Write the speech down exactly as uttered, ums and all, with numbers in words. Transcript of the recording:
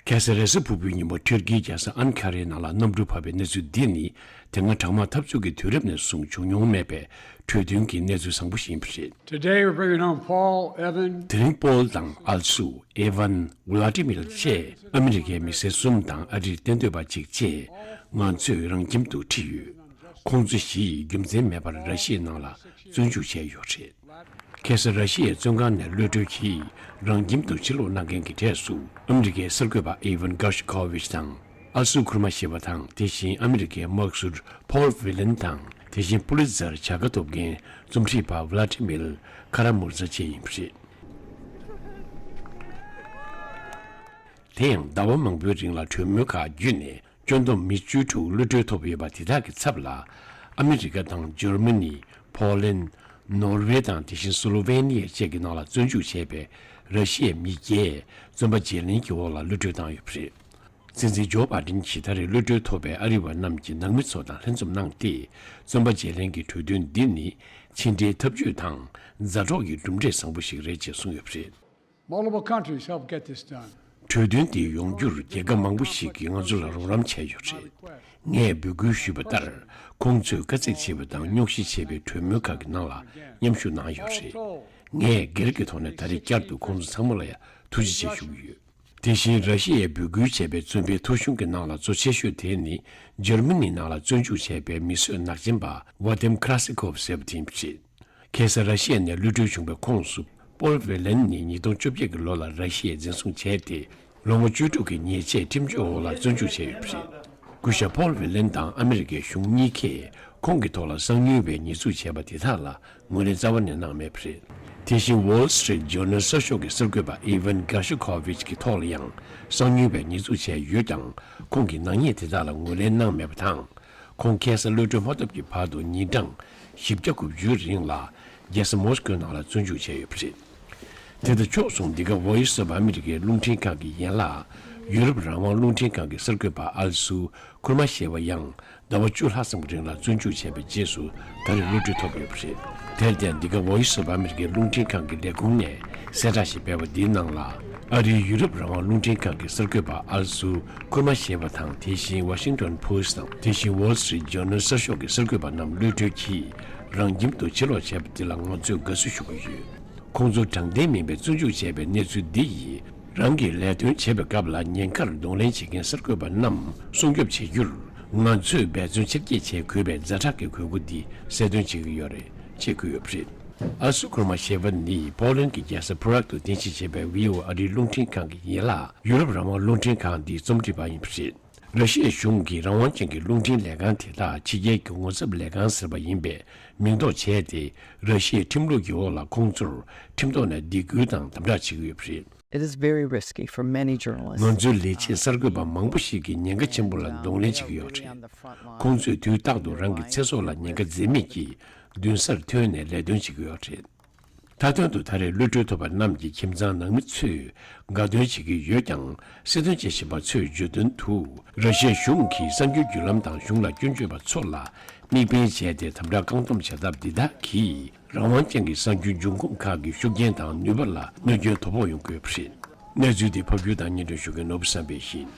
ཁ་སང་རེས་གཟའ་ཕུར་བུའི་ཉིན་མོ་ཐུར་ཁེའི་རྒྱལ་ས་ཨན་ཁ་རའི་ནང་ལ་གནམ་གྲུ་བབས་པའི་གནས་ཚུལ་འདི་ནི་དེ་སྔ་གྲང་དམག་འཐབ་རྩོད་ཀྱི་དུས་རབས་ནས་བཟུང་བྱུང་མྱོང་མེད་པའི་གྲོས་མཐུན་གྱི་གནས་ཚུལ་བཟང་པོ་ཞིག་ཡིན་པ་རེད། Today we're bringing home Paul, Evan. དེ་རིང་པོལ་དང་ཨལ་སུ། ཨེ་ཝན། ཝུ་ལ་ཏི་མིར་བཅས་ཨ་མི་རི་ཀའི་མི་སེར་གསུམ་དང་ཨ་རིར་གཏན་སྡོད་པ་གཅིག་བཅས་ང་ཚོས་རང་ཁྱིམ་དུ་ཁྲིད་ཡོད། ཁོང་ཚོ་བཞི་ཡིས་རྒྱུ་མཚན་མེད་པར་ར་ཤི་ཡའི་ནང་ལ་བཙོན་འཇུག་བྱས་ཡོད་རེད། ཁ་སང་ར་ཤི་ཡའི་བཙོན་ཁང་ནས་གློད་གྲོལ་གྱིས་རང་ཁྱིམ་དུ་ཕྱིར་ལོག་གནང་མཁན་གྱི་གྲས་སུ་ཨ་མི་རི་ཀའི་གསར་འགོད་པ་ཨེ་ཝན་གྷར་ཤི་ཁོ་ཝིཆ་དང་། ཨལ་སུ་ཁུར་མ་ཤེ་བ་དང་། དེ་བཞིན་ཨ་མི་རི་ཀའི་དམག་ཟུར་ཕོལ་ཝི་ལན་དང་། དེ་བཞིན་པུ་ལི་ཛར་བྱ་དགའ་ཐོབ་མཁན་རྩོམ་སྒྲིག་པ་ཝི་ལ་ཏི་མིར་ཁ་ར་མུར་ཛ་བཅས་ཡིན་པ་རེད། དེ་ཡང་ཟླ་བ་མང་པོའི་རིང་ལ་གྲོས་མོལ་ཁག་བརྒྱུད་ནས་སྐྱོན་བསྡོམས་མི་བཅུ་དྲུག་གློད་གྲོལ་ཐོབ་ཡོད་པ་དེ་དག་གི་ཚབ་ལ་ཨ་མི་རི་ཀ་དང་འཇར་མ་ནི། ཕོ་ལན། ནོར་ཝེ་དང་དེ་བཞིན་སུ་ལོ་ཝེ་ནི་ཡ་བཅས་ཀྱི་ནང་ལ་བཙོན་འཇུག་བྱས་པའི་ར་ཤི་ཡའི་མི་བརྒྱད་བཙོན་པ་བརྗེ་ལེན་གྱི་འོག་ལ་གློད་གྲོལ་བཏང་ཡོད་པ་རེད། སྲིད་འཛིན་ཇོ་བྷའི་ཌེན་གྱིས་ད་རེས་གློད་གྲོལ་ཐོབ་པའི་ཨ་རི་བ་རྣམས་ཀྱི་ནང་མི་ཚོ་དང་ལྷན་འཛོམས་གནང་སྟེ། བཙོན་པ་བརྗེ་ལེན་གྱི་གྲོས་མཐུན་འདི་ནི་ཕྱི་འབྲེལ་འཐབ་ཇུས་དང་མཛའ་གྲོགས་ཀྱི་གྲུབ་འབྲས་བཟང་པོ་ཞིག་རེད་ཅེས་གསུངས་ཡོད་པ་རེད། Multiple countries helped get this done. གྲོས་མཐུན་འདི་ཡོང་རྒྱུར་རྒྱལ་ཁབ་མང་པོ་ཞིག་གིས་ང་ཚོ་ལ་རོགས་རམ་བྱས་ཡོད་རེད། ངས་འབོད་སྐུལ་ཞུས་པ་ལྟར། ཁོང་ཚོས་དཀའ་ཚེགས་ཆེ་བ་དང་རྙོག་གཞི་ཆེ་བའི་གྲོས་མོལ་ཁག་གི་ནང་ལ་མཉམ་ཞུགས་གནང་ཡོད་རེད། ངས་སྒེར་གྱི་ཐོག་ནས་ད་རེས་བསྐྱར་དུ་ཁོང་ཚོ་ཚང་མ་ལ་ཡང་ཐུགས་རྗེ་ཆེ་ཞུ་གི་ཡོད། དེ་བཞིན་ར་ཤི་ཡས་འབོད་སྐུལ་བྱས་པའི་བཙོན་པའི་ཐོ་གཞུང་གི་ནང་ལ་གཙོ་ཆེ་ཤོས་དེ་ནི་འཇར་མ་ནི་ནང་ལ་བཙོན་འཇུག་བྱས་པའི་མིས་བཟོས་ནག་ཅན་པ་ཝ་དེམ་ཁྲ་སི་ཁོབ་ཟེར་བ་དེ་ཡིན་པ་རེད། ཁ་སང་ར་ཤི་ཡ་ནས་གློད་གྲོལ་བྱུང་བའི་ཁོངས་སུ་པོལ་ཝེ་ལན་ནི་ཉིས་སྟོང་བཅོ་བརྒྱད་ཀྱི་ལོ་ལ་ར་ཤི་ཡས་འཛིན་བཟུང་བྱས་ཏེ། ལོ་ངོ་བཅུ་དྲུག་གི་ཉེས་ཆད་ཁྲིམས་གཅོད་འོག་ལ་བཙོན་འཇུག་བྱས་ཡོད་པ་རེད། སྐུ་ཞབས་པོལ་ཝེ་ལན་དང་ཨ་མི་རི་ཀའི་གཞུང་གཉིས་ཀས་ཁོང་གི་ཐོག་ལ་གསང་ཉུལ་བའི་ཉེས་འཛུགས་བྱས་པ་དེ་དག་ལ་ངོས་ལེན་རྩ་བ་ནས་གནང་མེད་པ་རེད། དེ་བཞིན་Wall Street Journal་གསར་ཤོག་གི་གསར་འགོད་པ་ཨི་ཝན་གྷ་ཤོ་ཁོ་ཝིཆ་གི་ཐོག་ལ་ཡང་གསང་ཉུལ་བའི་ཉེས་འཛུགས་བྱས་ཡོད་ཀྱང་། ཁོང་གིས་ནག་ཉེས་དེ་དག་ལ་ངོས་ལེན་གནང་མེད་པ་དང་། ཁོང་ཁ་སང་གློད་གྲོལ་མ་ཐོབ་ཀྱི་བར་དུ་ཉིན་གྲངས་བཞི་བརྒྱ་དགུ་བཅུའི་རིང་ལ་རྒྱལ་ས་མོ་སི་ཀོའི་ནང་ལ་བཙོན་འཇུག་བྱས་ཡོད་པ་རེད། དེ་དང་ཕྱོགས་མཚུངས། འདི་ག་Voice of Americaའི་རླུང་འཕྲིན་ཁང་གི་ཡན་ལག་ཡུ་རོབ་རང་དབང་རླུང་འཕྲིན་ཁང་གི་གསར་འགོད་པ་ཨལ་སུ་ཁུར་མ་ཤེ་བ་ཡང་ཟླ་བ་བཅུ་ལྷག་ཙམ་གྱི་རིང་ལ་བཙོན་འཇུག་བྱས་པའི་རྗེས་སུ་ད་རེས་གློད་གྲོལ་ཐོབ་ཡོད་པ་རེད། དེར་བརྟེན། འདི་ག་Voice of Americaའི་རླུང་འཕྲིན་ཁང་གི་ལས་ཁུངས་ནས་གསལ་བསྒྲགས་ཤིག་སྤེལ་བ་འདིའི་ནང་ལ། ཨ་རིའི་ཡུ་རོབ་རང་དབང་རླུང་འཕྲིན་ཁང་གི་གསར་འགོད་པ་ཨལ་སུ་ཁུར་མ་ཤེ་བ་དང་། དེ་བཞིན་Washington Post་དང་། དེ་བཞིན་Wall Street Journal་གསར་ཤོག་གི་གསར་འགོད་པ་རྣམས་གློད་གྲོལ་གྱིས་རང་ཁྱིམ་དུ་ཕྱིར་ལོག་བྱས་པ་འདི་ལ་ང་ཚོས་དགའ་བསུ་ཞུ་གི་ཡོད། ཁོང་ཚོ་དྲང་བདེན་མིན་པའི་བཙོན་འཇུག་བྱས་པའི་གནས་ཚུལ་འདི་ཡིས། རང་གི་ལས་དོན་བྱེད་པའི་སྐབས་ལ་ཉེན་ཁར་གདོང་ལེན་བྱེད་མཁན་གསར་འགོད་པ་རྣམས་སྲུང་སྐྱོབ་བྱེད་རྒྱུར། ང་ཚོས་འབད་བརྩོན་ཆེ་བསྐྱེད་བྱེད་དགོས་པའི་ཛ་དྲག་གི་དགོས་མཁོ་འདི་གསལ་སྟོན་བྱེད་ཀྱི་ཡོད་རེད་ཅེས་འཁོད་ཡོད་པ་རེད། ཨ་སུ་ཁུར་མ་ཤེ་ཝན་ནི་པོ་ལན་གྱི་རྒྱལ་ས་པུ་རག་ཏུ་རྟེན་གཞི་བྱས་པའི་ཝི་ཨོ་ཨ་རིའི་རླུང་འཕྲིན་ཁང་གི་ཡན་ལག་ཡུ་རོབ་རང་དབང་རླུང་འཕྲིན་ཁང་འདིའི་རྩོམ་སྒྲིག་པ་ཡིན་པ་རེད། ར་ཤི་ཡའི་གཞུང་གིས་རང་དབང་ཅན་གྱི་རླུང་འཕྲིན་ལས་ཁང་དེ་དག་ཕྱི་རྒྱལ་གྱི་ངོ་ཚབ་ལས་ཁང་ཟེར་བ་ཡིན་པས་མིང་འདོགས་བྱས་ཏེ། ར་ཤི་ཡའི་ཁྲིམས་ལུགས་ཀྱི་འོག་ལ་ཁོང་ཚོར་ཁྲིམས་ཐོག་ནས་སྡིགས་སྐུལ་དང་དམ་དྲག་བྱེད་ཀྱི་ཡོད་པ་རེད། It is very risky for many journalists. ང་ཚོའི་ལས་བྱེད་གསར་འགོད་པ་མང་པོ་ཞིག་གིས་ཉེན་ཁ་ཆེན་པོ་ལ་གདོང་ལེན་བྱེད་ཀྱི་ཡོད་རེད། ཁོང་ཚོས་དུས་རྟག་ཏུ་རང་གི་ཚེ་སྲོག་ལ་ཉེན་ཁ་འཛེམ་མེད་ཀྱིས་མདུན་སར་ཐོན་ནས་ལས་དོན་བྱེད་ཀྱི་ཡོད་རེད། མཐའ་དོན་དུ་ད་རེས་གློད་གྲོལ་ཐོབ་པ་རྣམས་ཀྱི་ཁྱིམ་ཚང་ནང་མི་ཚོས་དགའ་སྟོན་བྱེད་ཀྱི་ཡོད་ཀྱང་། སྲིད་དོན་བྱེད་བཞིན་པ་ཚོས་བརྗོད་དོན་དུ། ར་ཤི་ཡའི་གཞུང་གིས་གསར་འགྱུར་བརྒྱུད་ལམ་དང་གཞུང་ལ་སྐྱོན་བརྗོད་པ་ཚོ་ལ་དམིགས་འབེན་བྱས་ཏེ་དམ་དྲག་བཀག་སྡོམ་བྱ་ཐབས་འདི་དག་གིས་རང་དབང་ཅན་གྱི་གསར་འགྱུར་འབྱུང་ཁུངས་ཁག་གི་ཤུགས་རྐྱེན་དང་ནུས་པ་ལ་གནོད་སྐྱོན་དོ་ཕོག་ཡོང་གི་ཡོད་པ་རེད། གནས་ཚུལ་འདི་ཕབ་སྒྱུར་དང་སྙན་སྒྲོན་ཞུ་མཁན་ནོར་བུ་བསམ་འཕེལ་ཡིན།